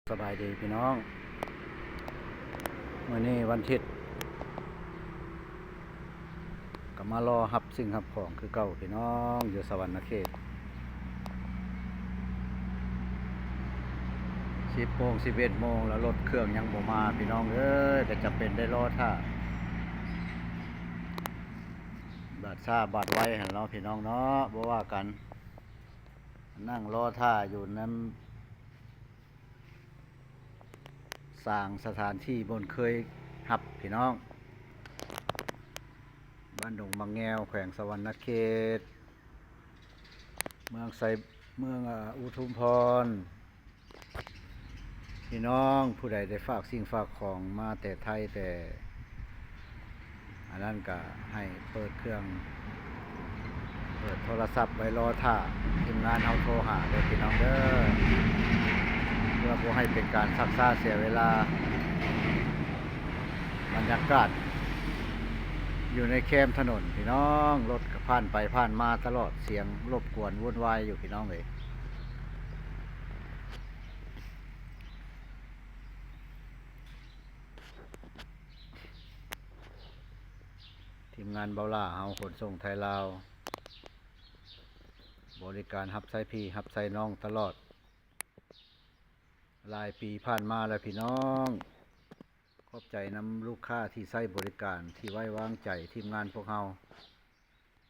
ສະບາຍດີພີ່ນ້ອງ, ມື້ນີ້ວັນທິດ ກໍມາລໍຮັບສິ່ງຮັບຂອງຄືເກົ່າພີ່ນ້ອງ ຢູ່ສະຫວັນນະເຂດ. ສິບໂມງ ສິບເອັດໂມງແລ້ວ ລົດເຄື່ອງຍັງບໍ່ມາພີ່ນ້ອງເອີຍ, ກໍຈຳເປັນໄດ້ລໍຖ້າ. ບາດຊ້າບາດໄວຫັ້ນເນາະພີ່ນ້ອງເນາະ, ບໍ່ວ່າກັນ. ນັ່ງລໍຖ້າຢູ່ນຳ ສ້າງສະຖານທີ່ບ່ອນເຄີຍຮັບພີ່ນ້ອງ, ບ້ານດົງບັກແງວ ແຂວງສະຫວັນນະເຂດ, ເມືອງໄຊ ເມືອງ ອາ ອຸທຸມພອນ. ພີ່ນ້ອງຜູ້ໃດໄດ້ຝາກສິ່ງຝາກຂອງມາແຕ່ໄທ ແຕ່ ອັນນັ້ນກະໃຫ້ເປີດເຄື່ອງ ເປີດໂທລະສັບໄວ້ລໍຖ້າທີມງານເຮົາໂທຫາເດີພີ່ນ້ອງເດີ, ເພື່ອບໍ່ໃຫ້ເປັນການຊັກຊ້າເສຍເວລາ. ບັນຍາກາດຢູ່ໃນແຄມຖະໜົນພີ່ນ້ອງ, ລົດກໍຜ່ານໄປຜ່ານມາຕະຫຼອດ, ສຽງລົບກວນວຸ່ນວາຍຢູ່ພີ່ນ້ອງເອີຍ. ທີມງານເບົາຫຼ້າເຮົາ ຂົນສົ່ງໄທລາວ ບໍລິການຮັບໃຊ້ພີ່ຮັບໃຊ້ນ້ອງຕະຫຼອດ ຫຼາຍປີຜ່ານມາແລ້ວພີ່ນ້ອງ. ຂອບໃຈນຳລູກຄ້າທີ່ໃຊ້ບໍລິການ ທີ່ໄວ້ວາງໃຈທີມງານພວກເຮົາ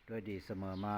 ດ້ວຍດີສະເໝີມາ.